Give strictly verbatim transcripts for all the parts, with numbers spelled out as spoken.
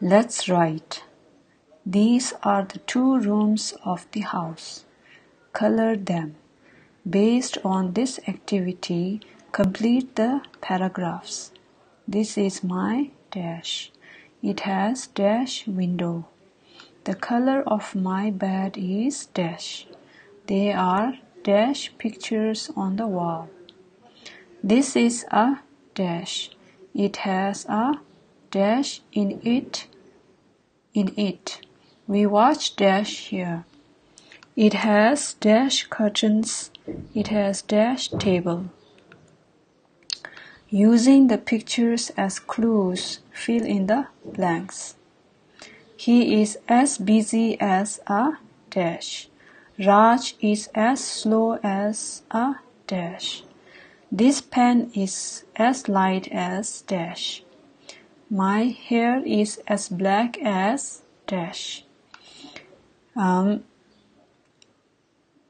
Let's write. These are the two rooms of the house. Color them. Based on this activity, complete the paragraphs. This is my dash. It has dash window. The color of my bed is dash. There are dash pictures on the wall. This is a dash. It has a dash in it. In it. We watch dash here. It has dash curtains. It has dash table. Using the pictures as clues, fill in the blanks. He is as busy as a dash. Raj is as slow as a dash. This pen is as light as dash. My hair is as black as dash. Um,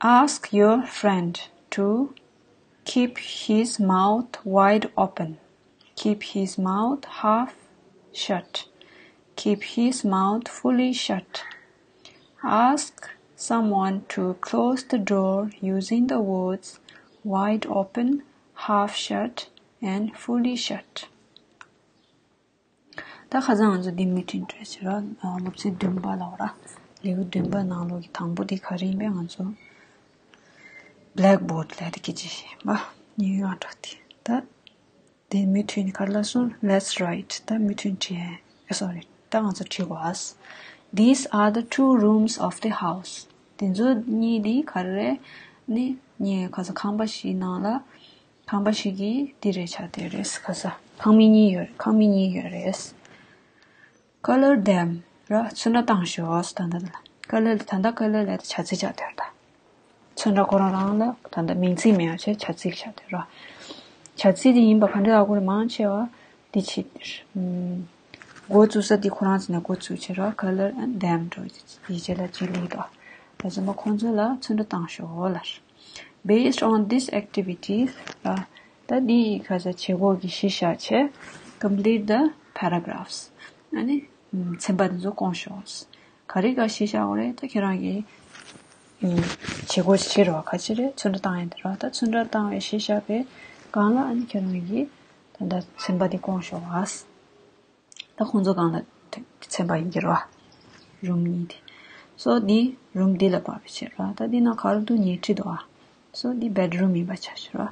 ask your friend to keep his mouth wide open. Keep his mouth half shut. Keep his mouth fully shut. Ask someone to close the door using the words wide open, half shut, and fully shut. ད་ཁ་སང་ང་ཚོ་འདི་མུ་མཐུད་བྲིས་བྱས་ར། སློབ་ཚན་བདུན་པ་ལ་བ་ར། ལེའུ་བདུན་པ་ནང་ལོགས་ཀྱི་དང་པོ་འདི་ག་རེ་ཡིན་པས། ང་ཚོ་blackboard ལབ་དེ་སྐད་ཆ་བཤད་པ། ཉེ་ཡང་དྲག་དེ། ད་དེ་མུ་མཐུད་ནས་ག་རེ་ལབ་སོང་། Let's write. ད་མུ་མཐུད་བྲིས། ཨེ་སོ་རི། ད་ང་ཚོ་བྲིས་དགོས། These are the two rooms of the house. དེ་ཚོ་གཉིས་འདི་ག་རེ་རེད། ནི་ངའི་ཁ་སང་ཁང་པ་ཞིག་ནང་ལ། ཁང་པ་ཞིག་གི་འདི་རེད་ཆགས་བསྡད་རེད། ཁ་སང་ཁང་མིག་གཉིས་ཡོད་རེད། ཁང་མིག་གཉིས་ཡོད་རེད། Color them ར། ཚོན་ཁྲ་བཏང་ཤོག་ད་ལྟ་ལ་color ད་ལྟ་color ལབ་དེ་བྱ་ཚིག་ཆགས་བསྡད་རེད་ད། ཚོན་ཁྲ་ཁོ་རང་རང་ལ་ད་ལྟ་མིང་ཚིག་མེད་པ་བྱས་བྱ་ཚིག་ཆགས་བསྡད་ར། བྱ་ཚིག་དེ་ཡིན་པ་ག་འདྲ་ཡག་པོ་རེད། མང་ཆེ་བ་འདི་ཕྱི་འགོ་བཙུགས་ས་འདི་ཁོ་རང་ཚོ་ནས་འགོ་བཙུགས་བྱས་ར། Color and them འགྲོ་ཡི་རྗེས་ལ་ཅི་ལི་དོ། ད་ཚོད་མ་ཁོང་ཚོ་ལ་ཚོན་ཁྲ་བཏང་ཤོག་ལབ། Based on this activity ར། ད་འདི་ག་ས་བྱེད་སྒོ་གི་གཞི་བཞག་བྱས། Complete the paragraphs. ཨ་ནི་ཚན་པ་འདི་ཚོ་སྐོང་ཤོག་ག་རེ་ག་གཞི་བཞག་དགོས་རེད། ད་ཁྱེད་རང་གི་བྱེད་སྒོ་ཕྱི་རོ་ག་ཅི་རེད། ཚོན་ཁྲ་བཏང་ཡ་འདི་རོ། ད་ཚོན་ཁྲ་བཏང་བའི་གཞི་བཞག་པའི་སྒང་ལ་ཨ་ནི་ཁྱེད་རང་གི་ད་ད་ཚན་པ་འདི་སྐོང་ཤོག་ད་ཁོང་ཚོ་སྒང་ལ་ཚན་པ་ཡིན་གྱི་རོ། རུམ་གཉིས་དེ། སོ་འདི་རུམ་འདི་ལ་བབས་པའི་ཕྱིར་རོ། ད་འདི་ན་ག་རེ་འདུག་ཉལ་ཁྲི་འདུག་ཨ། སོ་འདི་bedroom ཡིན་པ་ཆ་བཞག་རོ།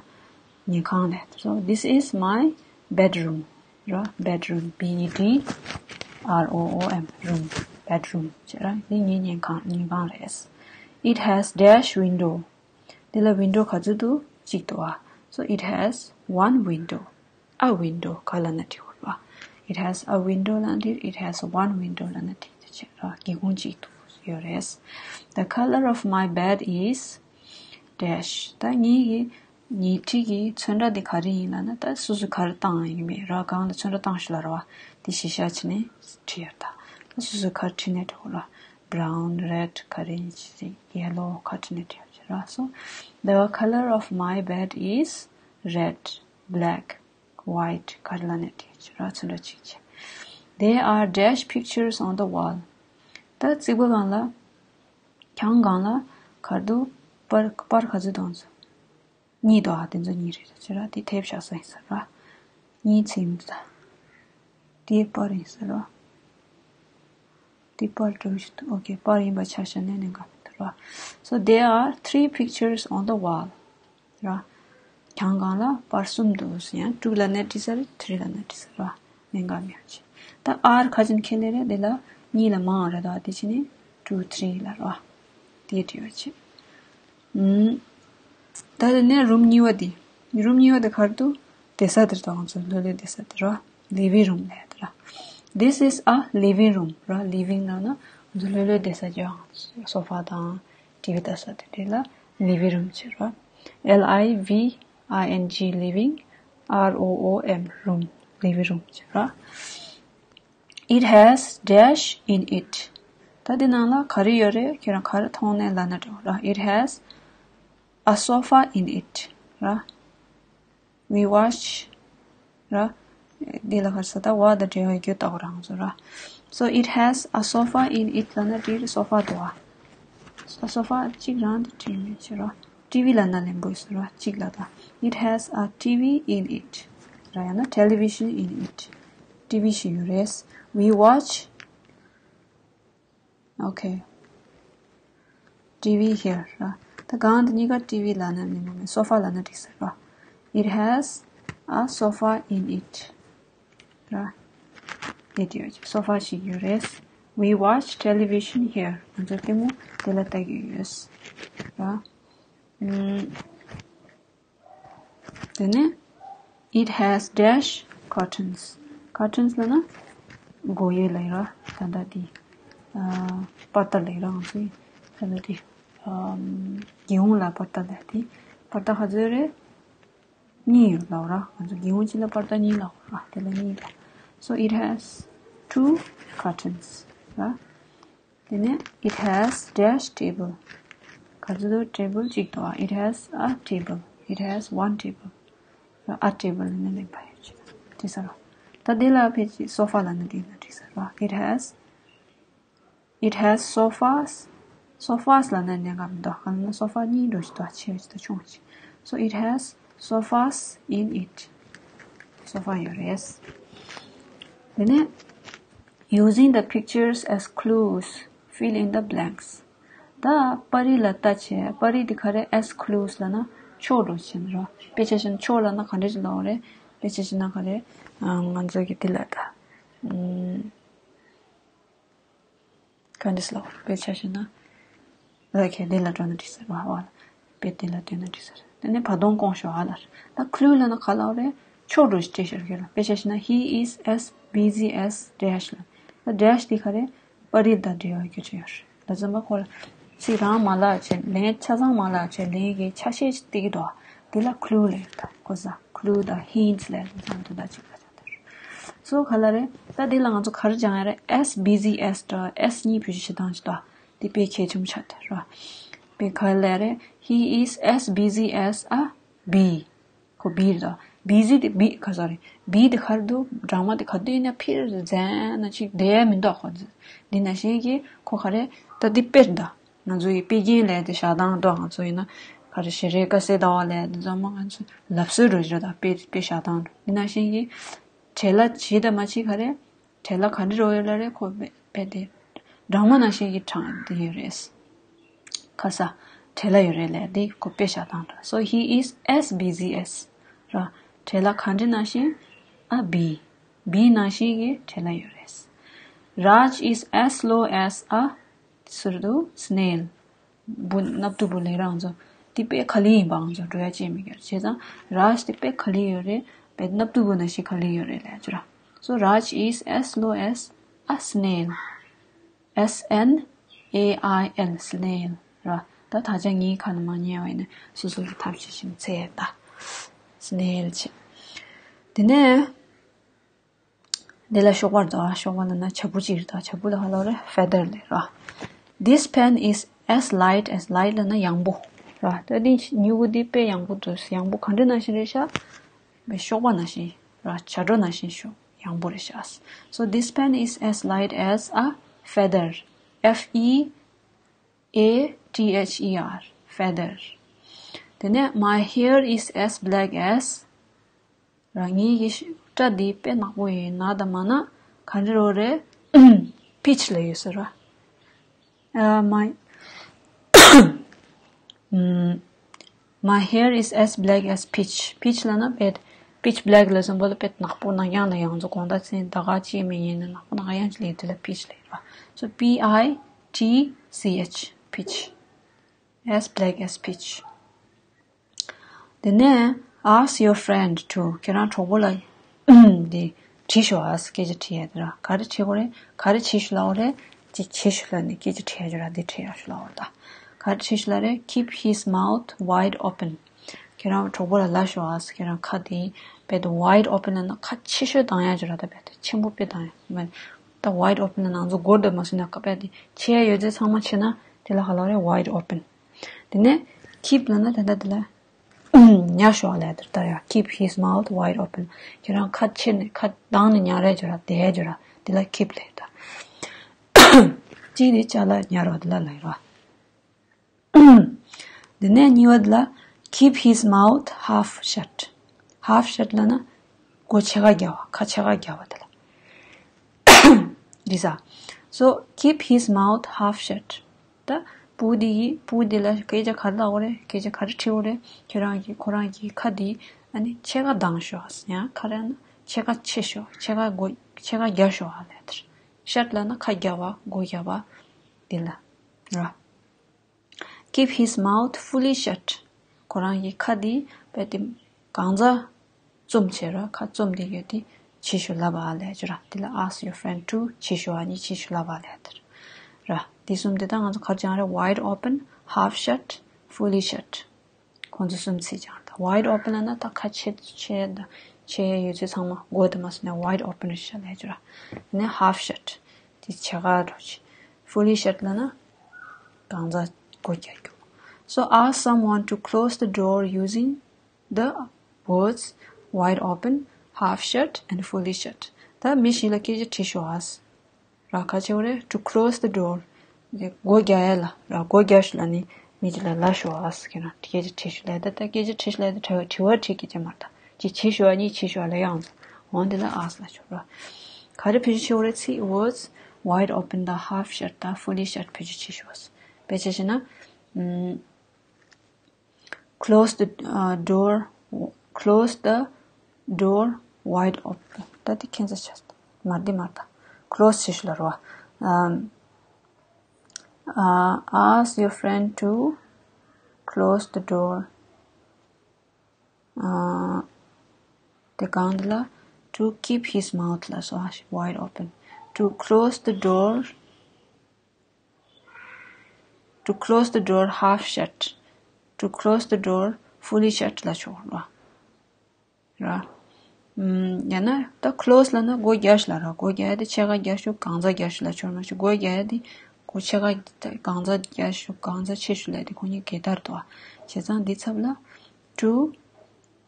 ཉལ་ཁང་ལས། So this is my bedroom རོ། Bedroom. B E D R O O M. Room. Bedroom བྱས་ར། འདི་ངའི་ཉལ་ཁང་ཉལ་ཁང་རེད། It has dash window. འདི་ལ་window ག་ཚོད་འདུག་གཅིག་འདུག་ཨ། So it has one window. A window ག་ལབ་ན་འགྲིག་གི་རེད་པ། It has a window ལབ་ན་འགྲིག It has one window ལབ་ན་འགྲིག་དེ་བྱས་ར། སྒེའུ་ཁུང་གཅིག་འདུག་ཡོད་རེད། The color of my bed is dash. ད་ངའི་གི་ཉལ་ཁྲི་གི་ཚོན་ཁྲ་དེ་ག་རེ་ཡིན་ལབ་ན། ད་སོ་སོས་ག་རེ་བཏང་ཡིན་མེད་ར། སྒང་ལ་ཚོན་ཁྲ་བཏང་ཤོག་ལབ་ར་བ། དེ་གཞི་བཞག་བྱས་ནས་བྲིས་ཡོད་ད། ད་སོ་སོས་ག་རེ་བྲིས་ནས་འགྲོ་གི་ར། Brown, red ག་རེ་ཡིན་ཅི་ཟིག yellow ག་བྲིས་ནས་བྲིས་ཡོད་ར། So the color of my bed is red, black, white ག་རེ་ལབ་ནས་བྲིས་ཡོད་ར། ཚོན་ཁྲ་གཅིག་བྱས། There are dash pictures on the wall. ད་རྩིག་པ་སྒང་ལ། གྱང་སྒང་ལ་ག་རེ་འདུག་པར་པར་ག་ཚོད་འདུག་ཚོ། གཉིས་འདུག་ཨ། དེ་ཚོ་གཉིས་རེད་ཟེར་ར། དེ་དེབ་བཞག་ས་ཡིན་ཟེར་ར། གཉིས་ཚིག་མི་འདུག་ད། དེ་པར་ཡིན་ཟེར་ར། དེ་པར་འགྲོ་བཞིན་འདུག Okay པར་ཡིན་པ་ཆ་བཞག་ན་གནད་འགག་མི་འདུག་ར། So there are three pictures on the wall ར། གྱང་སྒང་ལ་པར་གསུམ་འདུག་ཟེར། ཡང་two ལབ་ན་འགྲིག་ས་རེད། three ལབ་ན་འགྲིག་ས་རེད་ར། གནད་འགག་མེད་པ་བྱས། ད་R ག་ཅིག་ཁས་ལེན་རེད། དེ་ལ་གཉིས་ལ་མང་བ་རེད་དོ། དེ་བྱས་ནས་two three ལབ་ར། དེ་འགྲིག་པ་བྱས། ཨུམ། ད་དེ་ནས་རུམ་གཉིས་པ་དེ། རུམ་གཉིས་པ་དེ་ག་རེ་འདུག་བསྡད་ས་དེ་རེད་དོ། ང་ཚོ་ལྷོད་ལྷོད་བསྡད་ས་དེ་ར། Living room ལབ་དེ་ར། This is a living room ར། living ལབ་ན་ང་ཚོ་ལྷོད་ལྷོད་བསྡད་ས་ཀྱང་sofa དང་TV ལྟ་ས་དེ་འདྲ་ལ་living room ཟེར་ར། L I V I N G living, R O O M room, living room ཟེར་ར། It has dash in it. ད་འདི་ནང་ལ་ག་རེ་ཡོད་རེད། ཁྱེད་རང་ག་རེ་མཐོང་ནས་ལབ་ན་འགྲིག་ར། It has a sofa in it ར། We watch ར། འདི་ལ་ག་རེ་ཟེར། ད་watch དང་འབྲེལ་བའི་རྒྱུ་ལྟ་བུ་རང་བཟོ་ར། So it has a sofa in it ལབ་ན་འགྲིག་རེད། སོ་ཕ་འདུག་ཨ། སོ་ཕ་གཅིག་རང་དུ་བྲིས་མེད་ཕྱིར་རོ། ཊི་ཝི་ལབ་ན་ལེན་པོ་ཡོད་ཟེར་རོ། གཅིག་ལ་ད། It has a T V in it. ར་ཡང་ན་television in it. ཊི་ཝི་ཞིག་ཡོད་རེད། We watch. Okay. T V here. ར། ད་གང་དེ་གཉིས་ཀ་ཊི་ཝི་ལབ་ན་ནི་མོ་མེད། སོ་ཕ་ལབ་ན་འགྲིག་ཟེར་ར། It has a sofa in it. ར། ཡེ་ཏི་ཡོད་ཀྱི་སོ་ཕ་ཞིག་ཡོད་རེད། We watch television here. ང་ཚོ་ལྟད་མོ་དེ་ལ་ལྟ་གི་ཡོད། ར། ཨུམ། དེ་ནས། It has dash curtains. Curtains ལབ་ན་སྒོ་ཡོལ་ལབ་ཡོད་ར། ད་ལྟ་དེ། ཨ། པར་ཏ་ལབ་ཡོད་ར། ང་ཚོའི་ད་ལྟ་དེ། ཨམ། སྒེའུ་ཁུང་ལ་པར་ཏ་ལབ་དེ། པར་ཏ་ག་ཚོད་རེད། གཉིས་ཡོད་ལབ་ར། ང་ཚོ་སྒེའུ་ཁུང་གཅིག་ལ་པར་ཏ་གཉིས་ལབ་ར། དེ་ལ་གཉིས་ལབ། So it has two curtains. ར། དེ་ནས་it has dash table. ག་ཚོད་འདུག table གཅིག་འདུག It has a table. It has one table. ར། a table ནས་ལེན་པ་ཡོད་ཅིག་དེ་ས་ར། ད་དེ་ལ་ཕལ་ཆེར་སོ་ཕ་ལབ་ན་འགྲིག་ན་འགྲིག་ས་ར། It has It has sofas. Sofas ལབ་ན་གནད་འགག་མི་འདུག་གང་ལབ་ན་སོ་ཕ་གཉིས་འགྲོ་ཞིག་འདུག་ཆེ་བ་ཞིག་དང་ཆུང་བ་ཞིག So it has sofas in it. སོ་ཕ་ཡོད་རེད། དེ་ནས། Using the pictures as clues, fill in the blanks. ད་པར་རིས་ལ་ལྟ་བྱས། པར་རིས་དེ་ག་རེ། as clues ལབ་ན་ཕྱོགས་འགྲོ་བྱེད་ན་རོ། དཔེ་ཆ་བཞག་ན་ཕྱོགས་ལབ་ན་ག་འདྲ་ཞིག་ལབ་རེད། དཔེ་ཆ་བཞག་ན་ག་རེ། ང་ཚོ་གི་དེ་ལ་ད། ཨམ། ག་འདྲས་ལབ། དཔེ་ཆ་བཞག་ན། ལ་ཁྱེད་འདི་ལ་འགྲོ་ན་འགྲིག་ཟེར་བ་བ་ལ། དཔེ་འདི་ལ་འགྲོ་ན་འགྲིག་ཟེར། དེ་ནས་བར་སྟོང་སྐོང་ཤོག་ཨ་ལ། ད་clue ལབ་ན་ག་ལབ་རེད། ཕྱོགས་འགྲོ་ཞིག་སྤྲད་ཤར་གི་ལ། དཔེ་ཆ་བཞག་ན། He is as busy as dash ལ། ད་dash འདི་ག་རེ། པར་རིས་དང་འབྲེལ་བའི་སྐད་ཆ་ཡོད་རེད། ད་ཚང་མ་ཁོ་ལ། ཚིག་རང་མ་ལབ་བྱས་ལན་ཆ་ཚང་མ་ལབ་བྱས་ལན་གྱི་ཆ་ཤས་ཤིག་སྟེར་གི་འདུག་འདི་ལ་clue ལབ་ཡོད་ད། ཁོ་ས་clue དང་hints ལབ་ཡོད་ད། ཚང་མ་དོན་དག་གཅིག་པ་ཆགས་འདུག་སོ་ག་ལ་རེད། ད་འདི་ལ་ང་ཚོ་ག་རེ་སྦྱང་ཡ་རེད། as busy as དང་as གཉིས་བེད་སྤྱོད་བྱེད་སྟངས་ཅིག་འདུག་འདི་དཔེ་གལ་ཆེན་པོ་ཆགས་འདུག་ར། དཔེ་ག་ལ་རེད། He is as busy as a bee. ཁོ་bee རེད་ད། busy དེ་bee ག་ས་རེད། bee དེ་ག་རེ་འདུག་སྦྲང་མ་དེ་ག་དུས་ཡིན་ན་ཕྱིར་འཛེགས་ན་ཅིག་བསྡད་ཡ་མི་འདུག་ཁོ་འདི་ནང་བཞིན་གྱི་ཁོ་ག་རེ། ད་འདི་དཔེར་ད། ང་ཚོ་ཡི་དཔེ་རྒྱན་ལས་དེ་བཞག་སྟངས་འདྲ། ང་ཚོ་ཡིན་ན་ག་རེ་ཞེ་རེ་དཀའ་སེ་ཟླ་བ་ལས་དེ་ཚང་མ་ང་ཚོ་ལབ་སྲོལ་འགྲོ་བཞིན་རེད་ད། དཔེ་དཔེ་བཞག་སྟངས་འདྲ། དེ་ནང་བཞིན་གྱི་བྲེལ་བ་བྱེད་དང་མ་བྱེད་ག་རེ། བྲེལ་བ་ག་འདྲ་རོ་ཡོད་ལ་རེ་ཁོ་དཔེ་དཔེ་དེ་སྦྲང་མ་ནང་བཞིན་གྱི་གྲངས་དེ་ཡོད་རེད། ཁ་ས་བྲེལ་བ་ཡོད་རེད་ལས་དེ་ཁོ་དཔེ་བཞག་སྟངས་འདྲ། So he is as busy as ར། བྲེལ་བ་ག་འདྲ་ནང་བཞིན་a bee bee ནང་བཞིན་གྱི་བྲེལ་བ་ཡོད་རེད། Raj is as slow as a ཟུར་དུ་snail བུ་སྣབས་སྟུག་པོ་ལས་རང་ཚོ་དེ་དཔེ་ག་ལེ་ཡིན་པ་ང་ཚོ་འགྲོ་ཡ་ཅེས་མི་འགྱུར། བྱས་ཙང་རཱཇ་དེ་དཔེ་ག་ལེ་ཡོད་རེད། དཔེ་སྣབས་སྟུག་པོ་ནང་བཞིན་ག་ལེ་ཡོད་རེད་ལས་ཅོ་ར། So Raj is as slow as a snail. S N A I L snail ར། ད་ད་ཆ་ངའི་ཁ་ནས་མ་ཉན་པ་ཡིན་ན་སོ་སོ་གི་ཐབས་ཤེས་བཞིན་འཚོལ་ཡ་ད། snail བྱས། དེ་ནས། འདི་ལ་གཤོག་པར་འདུག་ཨ། གཤོག་པ་ལབ་ན་བྱ་སྤུ་གཅིག་རེད་ད། བྱ་སྤུ་ལ་ག་ལབ་རེད། feather ལབ་ར། This pen is as light as light ལབ་ན་ཡང་པོ་ར། ད་འདི་སྨྱུ་གུ་འདི་དཔེ་ཡང་པོ་འདུག་ཡང་པོ་ག་འདྲ་ནང་བཞིན་རེད་ཤག་མེ་གཤོག་པ་ནང་བཞིན་ར། བྱ་སྒྲོ་ནང་བཞིན་ཤོག་ཡང་པོ་རེད་ཤག So this pen is as light as a feather. F E A T H E R. feather. དེ་ནས། My hair is as black as རང་ཉིད་ཀྱི་སྐྲ་འདི་དཔེ་ནག་པོ་ཡིན། ན་ད་མ་ན་ག་འདྲ་རོ་རེད། pitch ལ་ཡོད་ཟེར་བ། ཨ། my my hair is as black as pitch. pitch ལབ་ན་དཔེ་pitch black ལ་སོན་པོ་ལ་དཔེ་ནག་པོ་ནག་ཡང་ལ་ཡང་ཚོ་གོང་ད་ཚན་ད་ག་ཅི་མི་ཡིན་ན་ནག་པོ་ནག་ཡང་ཅི་ལས་དེ་ལ་pitch ལ་ཡོད་བ། so P I T C H pitch. as black as pitch. དེ་ནས། ask your friend to. ཁྱེད་རང་གྲོགས་པོ་ལ་འདི་དྲིས་ཤོག་ཨ། སྐད་ཆ་དྲིས་ཡ་དེ་ར། ག་རེ་དྲིས་དགོས་རེད། ག་རེ་བྱེད་ཤོག་ལབ་དགོས་རེད། ཅི་བྱེད་ཤོག་ལབ་ནས་སྐད་ཆ་དྲིས་ཡ་ཅོ་ར། འདི་དྲིས་ཡ་ཤོག་ལབ་དགོས་རེད་ད། ག་རེ་བྱེད་ཤོག་ལབ་རེད། keep his mouth wide open. ཁྱེད་རང་གྲོགས་པོ་ལ་ལབ་ཤོག་ཨ། ཁྱེད་རང་ཁ་དེ་དཔེ་དེ་wide open ལབ་ན་ཁ་ཆེ་ཤོས་གཏོང་ཡ་ཅོ་ར། ད་དཔེ་དེ་ཆེན་པོ་དཔེ་གཏོང་ཡ་མེད། ད་wide open ལབ་ན་ང་ཚོ་སྒོར་དེ་མ་སོན་ན་ཁ་དཔེ་དེ་ཆེ་ཡ་ཡོད་ཚད་ཚང་མ་ཕྱེ་ན་དེ་ལ་ག་ལབ་རེད། wide open. དེ་ནས་keep ལབ་ན་ད་ལྟ་དེ་ལ་ཉར་ཤོག་ལབ་དེ་ལྟར་ཡང་keep his mouth wide open. ཁྱེད་རང་ཁ་ཕྱེ་ནས་ཁ་གདངས་ནས་ཉར་རེ་ཅོ་ར། དེ་ཡ་ཅོ་ར། དེ་ལ་keep ལབ་ད། གཅིག་དེ་ཅ་ལག་ཉར་བ་དེ་ལ་ལབ་ཡོད་རེད་བ། དེ་ནས་གཉིས་པ་དེ་ལ་keep his mouth half shut. half shut ལབ་ན་མགོ་ཕྱེད་ཀ་བརྒྱབ་པ། ཁ་ཕྱེད་ཀ་བརྒྱབ་པ་དེ་ལ། འདི་ས། So keep his mouth half shut. ད་བུ་འདི་ཡིས་བུ་འདི་ལ་སྐད་ཆ་ག་རེ་ལབ་དགོས་རེད། སྐད་ཆ་ག་རེ་དྲི་དགོས་རེད། ཁྱེད་རང་གིས་ཁོ་རང་གི་ཁ་འདི་ཨ་ནི་ཕྱེད་ཀ་གདངས་ཤོག་ཡང་ཁ་རེ་ན་ཕྱེད་ཀ་ཕྱེ་ཤོག་ཕྱེད་ཀ་མགོ་ཕྱེད་ཀ་རྒྱག་ཤོག་ཨ་ལབ་དེར། shut ལབ་ན་ཁ་རྒྱབ་པ་མགོ་རྒྱབ་པ་འདི་ལ་ར། Keep his mouth fully shut. ཁོ་རང་གི་ཁ་འདི་རྦད་དེ་གང་ཚ་བཙུམ་བྱས་ར། ཁ་བཙུམ་དེ་ཡོད་དེ་ཕྱི་ཤོག་ལབ་ཨ་ལབ་ཀྱི་ར། དེ་ལ་ask your friend to ཕྱི་ཤོག་ཨ་ནི་ཕྱི་ཤོག་ལབ་ཨ་ལབ་དེར་ར། དེ་གསུམ་དེ་ད་ང་ཚོ་ག་རེ་སྦྱངས་རེད། wide open, half shut, fully shut. ཁོང་ཚོ་གསུམ་ཚིག་སྦྱངས་རེད། wide open ལབ་ན་ད་ཁ་ཕྱེ་ཕྱེ་ད་ཕྱེ་ཡོད་ཚད་ཚང་མ་མགོ་དེ་མ་སོང་ནས་wide open རེད་ཤག་ལབ་ཀྱི་ར། ཨ་ནི་half shut དེ་ཕྱེད་ཀ་རོ་ཆེ། fully shut ལབ་ན་གང་ཚ་མགོ་རྒྱག་རྒྱུ། So ask someone to close the door using the words wide open, half shut and fully shut. ད་མི་ཞིག་ལ་སྐད་ཆ་དྲིས་ཤོག་ཨ། ར་ག་ཅི་བ་རེད། to close the door. དེ་སྒོ་རྒྱག་ཡ་ལ་ར། སྒོ་རྒྱག་ཤོག་ལབ་ནི་མི་དེ་ལ་ལབ་ཤོག་ཨ་ཟེར་གྱི་ན། སྐད་ཆ་དྲིས་ཤོག་ལབ་ད། ད་སྐད་ཆ་དྲིས་ཤོག་ལབ་ད་དྲི་བ་དྲི་བ་དྲིས་ཀྱི་ཅི་མ་རེད་ད། ཅི་ཕྱི་ཤོག་ཨ་ནི་ཕྱི་ཤོག་ལབ་ཡོང་ཙང་འོ་འདི་ལ་ask ལབ་ཤོག་ར། ག་རེ་བེད་སྤྱོད་བྱེད་དགོས་རེད། ཚིག་words wide open དང་half shut དང་fully shut བེད་སྤྱོད་བྱེད་ཤོག་དཔེ་ཆ་བཞག་ན། ཨམ། Close the uh, door, close the door wide open. ད་དེ་ཁྱད་མཚར་ཆགས་སོང་། མར་འདི་མར་ད། close བྱེད་ཤོག་ལབ་རོ། Um, uh, ask your friend to close the door. Uh, དེ་གང་འདི་ལ། to keep his mouth ལབ་སོང་། wide open. To close the door. To close the door half shut. To close the door fully shut ལབ་ཆོག་ར། ར། ཡང་ན་ད་close ལབ་ན་སྒོ་རྒྱག་ཤོག་ལབ་ར། སྒོ་རྒྱག་ཡ་དེ་ཕྱེད་ཀ་རྒྱག་ཤོག་གང་ཚ་རྒྱག་ཤོག་ལབ་ཆོག་མ་གཞི་སྒོ་རྒྱག་ཡ་དེ་སྒོ་ཕྱེད་ཀ་གང་ཚ་རྒྱག་ཤོག་གང་ཚ་ཕྱེ་ཤོག་ལབ་དེ་ཁོ་གཉིས་འགལ་ཟླ་རེད་དོ། བྱས་ཙང་འདི་ཚབ་ལ། To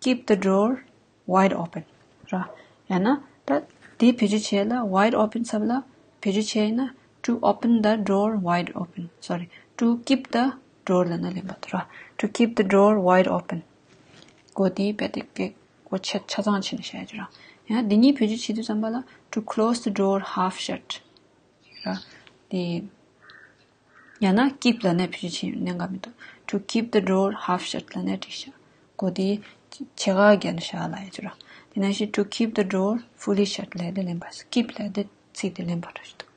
keep the door wide open ར། ཡང་ན་ད་དེ་བེད་སྤྱོད་བྱེད་ལ་wide open ཚབ་ལ་བེད་སྤྱོད་བྱེད་ཡིན་ན། to open the door wide open, sorry, to keep the door ལབ་ན་ལེན་པ་དུ་ར། To keep the door wide open. སྒོ་དེ་རྦད་དེ་སྒོ་ཆ་ཆ་ཚང་བྱས་ནས་བཤད་རྒྱུ་ར། ཡང་འདི་གཉིས་བེད་སྤྱོད་བྱེད་དུས་ཙམ་པ་ལ། to close the door half shut ར། དེ་ཡང་ན་keep ལབ་ནས་བེད་སྤྱོད་བྱེད་གནད་འགག་མི་འདུག To keep the door half shut ལབ་ནས་བྲིས་ཤག་སྒོ་དེ་ཕྱེད་ཀ་བརྒྱབ་ནས་བཞག་ལབ་ཡ་ཅིག་ར། དེ་ནང་བཞིན་to keep the door fully shut ལབ་དེ་ལེན་པ། keep ལབ་དེ་ཚིག་དེ་ལེན་པ་འདྲ་ཞིག་འདུག